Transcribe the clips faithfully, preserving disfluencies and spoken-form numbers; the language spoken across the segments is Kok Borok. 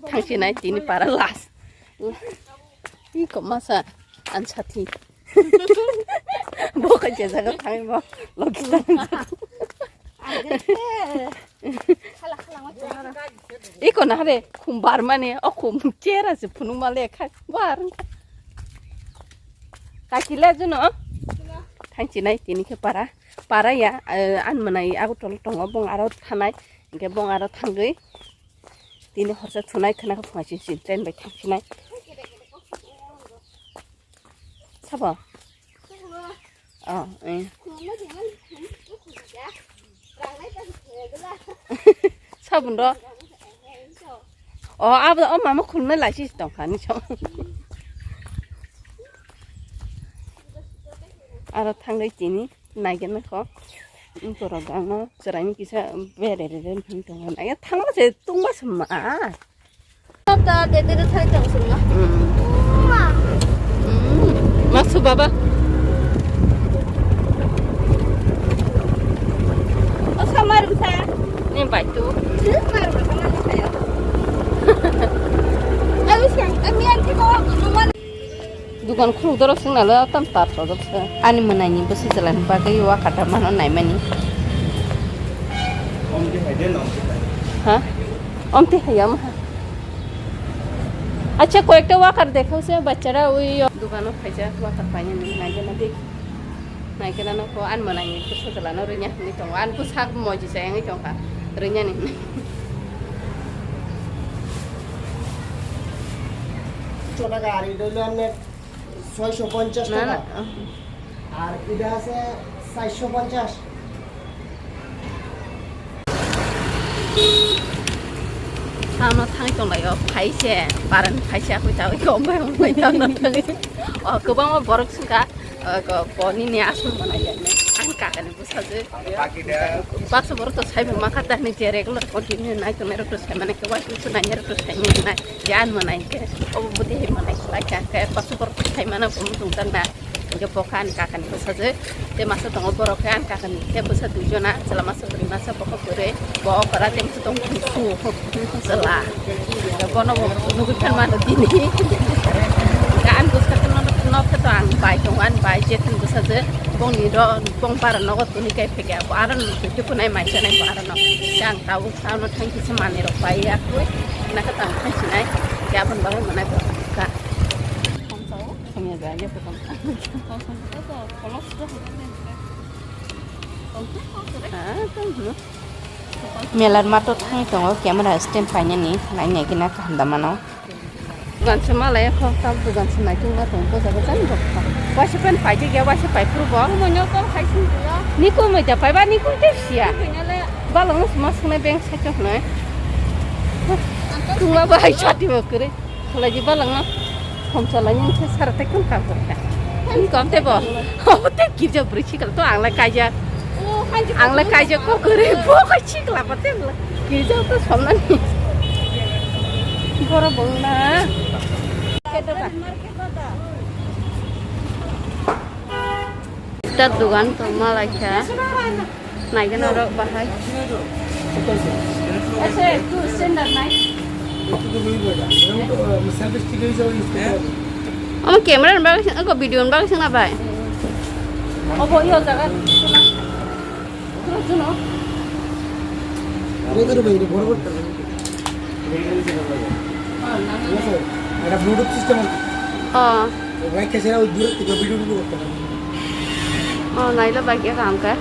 Thangsinai tini para last. Iko masa ansathi. Bo kha je jaga thangwi bo logi ta. Iko na hare khum bar mani o khum chera se phunuk ma le khai bar. Kakile juno. Thangsinai tini khe para. Para ya, eh, an mwnai Agartala tongo, bong aro thanai, hingke bong aro thangwi. Tini horsa thunai khwna khe phungai sin sin train bai thangsinai. Sabo? Oh, eh. Sabun ro? Oh, abo, oh, mama khulumnai laisi tongkha ni so. Aro thangwi tini. Naikhe nokho, borok ang no chwraini kisa bererere wngwi tongo. Naikhe thangma se tungma se ma. Tata dede de thai tong sung ma. Mm. Mm. Masu baba. O sama rum sa. Ni bai tu. Maru ka na saya. Ayo sang, ami an thiko ko no mal. Dukan khuluk dorok swngnalo tam tar sojak se. Ani mwnaini bwswk chwlaini bagwi wakata mano naimani. Ha? Omte hayam ha. Acha, koyekta wakar dekhao se bachara ui dukano phaijak wakar painani naigena de. Naigena no ko an mwnaini bwswk chwlano rwnya hinwi tongo. An bwsak moji chayangwi tongkha rwnyani. Chona gari dolo amne ছয়শো পঞ্চাশ না, টাকা। না। আর এটা আছে চারশো পঞ্চাশ। Tamo thangwi tonglaio, phaise, barani phaise, akoi ta, akoi ta, ombai, ombai, tamo thangwi. O, kwbangma borok sungkha, o, ko, boni ni aswk manai ya, ani kakani bwsajwk. Baksa borok to sai bo makha ta, ni je regular continue nai tongnai rok to sai mane, kwbang to nai rok to sai mane, je an manai ke, obo bwtwi hai manai khlai kha, khe baksa borok to sai mane, bo muchung tang na. Hingke bo khe ani kakani bwsajwk, tei masa tongo borok khe ani kakani khe bwsa duijona, chwla masa bwrwi masa bo khe bwrwi, bo okra tei masa tongo kusu chwla. Bono bo nugwi phan mano tini. Hingke ani bwskango nok khe to ang bai tongo, ani bai je thani bwsajwk, bongni ro bong para nogo tuni kai phekya, bo aro nugwi khe phunai mai chanai bo aro no. Hingke ang tabuk ano thang kisa manwi rok pai ya koi, na khe tang thang sinai, hingke aboni bagwi manai bo kha. Melar mato thangwi tongo, camera stand painani, naina gina kaham da mano. Dugan se malai kho, tam dugan se naitung ma tong, boja boja ni bokha. Waisa pen pai khe, waisa pai phuru bo. Mo nyo kol khai sing ya. Ni ko mo ja pai ba, ni ko te sia. Ni ko nya le. Balong mas mas ne beng sa chok nai. Tungma ba hai chati bo kre. Khwlaidi balangno somsalaini se sara tei khum kam kha. Ni kom tei bo. Obo tei girja bwrwi sikla to ang lai kaijak. Ang lai kaijak kok kwrwi bo kai sikla ba tei girja to somnani. Borok bo na. Ta dugan to malai kha. Naigana rok bahai. Ese, tu standard nai. Omo camera ni bagwi sing, eko video ni bagwi sing na bai. Obo iyo jaga. Turo juno. Ada Bluetooth system. Oh. Obai khe sera ui durok tiko video video korte. Oh, nailo bagi kaham khe.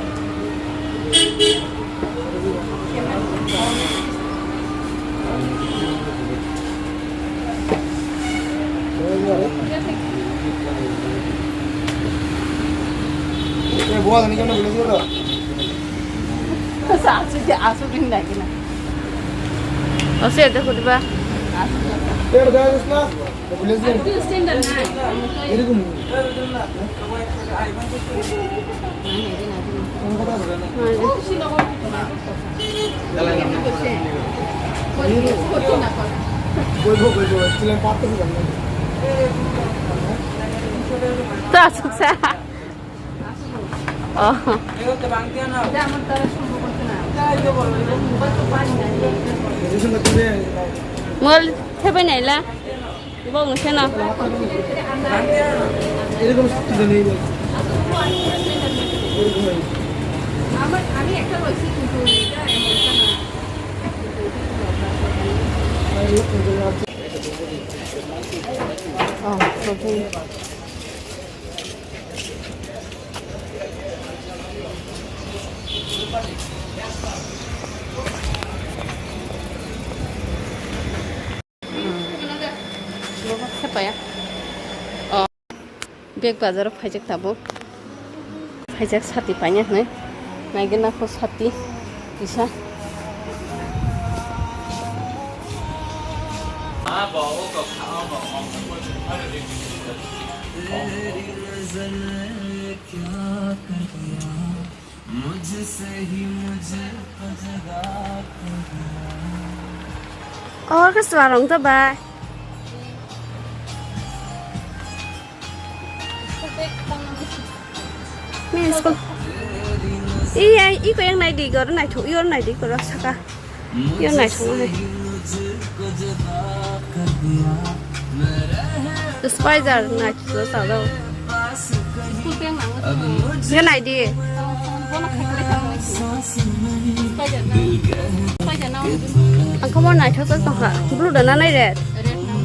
Eh, buat ni kena boleh sih lo. Sa asuk dia asuk ini lagi na. Asuk ada khutbah. Asuk. Ter guys na. Ta suksa. Oh. Mol thebai naila. Bo wngse no. Oh, okay. Bebak se paya. Oh. Bag bazar o phaijak tabuk. Phaijak sati paina hinwi. Naigwna kho sati kisa. Or ka swarong to bai. Ni school. Iya, iko yang naidi gor naithok, iyo naidi gor saka. Iyo naithok hai. Spider naithok sa do. School bag nang. Iyo naidi. Bono khai khai tang. Spider na. Spider na. Ang kamo naithok tongkha. Blue da na nai red. Red na.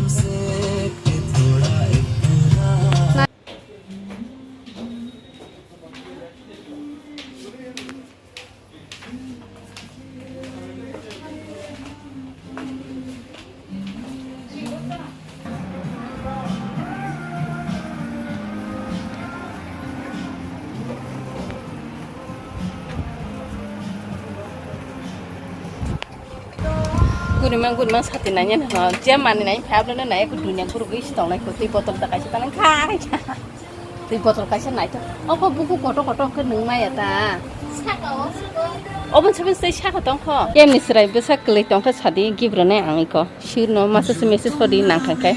Gurima, gurima sati nanya no, je mani nai phablo no nai, dunya guru gui sitong nai, twi botol ta kaisa tanang khai. Twi botol kaisa nai to. Oko buku koto koto ke nung maya ta. Obon sabi sei saka tong kho. Em ni srai bwsa kwlwi tong khe sadi gibro nai ang iko. Sir no masa se message khodi nang thang khe.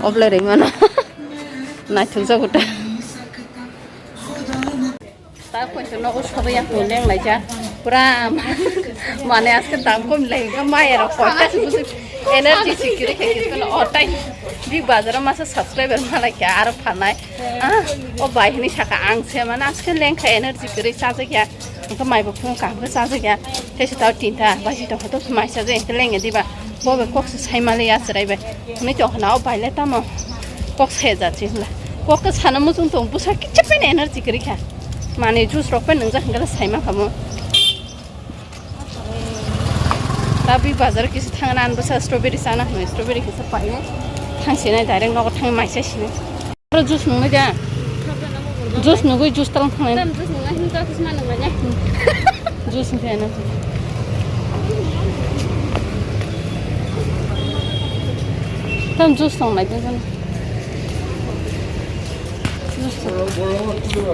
Oblai rwi mano. Naithok jago ta. Ta koito nogo sobai ya hwnleng laija. Pura mane aske dam kom lai ka maya rok koita se busu energy sikiri khe kiri kono otai. Big Bazaar o masa subscriber malai khe aro phanai. Ah, o bai hini saka ang se mane aske lengkha energy kiri chajak ya. Angka mai bo phung kam khe chajak ya. Tei se tao tinta baji tong khe to mai chajak ya leng ya diba. Bo be kok se sai mali ya chwrai bai. Hwnwi tong khna o bai le tamo kok se ja chi hwnla. Kok khe sana muchung tong bwsa kicha pen energy kwrwi kha. Mane juice rok pen nwngjak hwnkhe sai ma kha mo. Ta Big Bazaar kisa thangna an bwsa strawberry chana hwnwi strawberry kisa painai. Thang sinai direct nogo thang mai sai sinai. Aro juice nungnai da. Juice nugui juice talang thangnai. Tam juice nungnai hin ta kisma nungnai. Juice nungkhe ano. Tam juice tongnai da jani. Juice tong.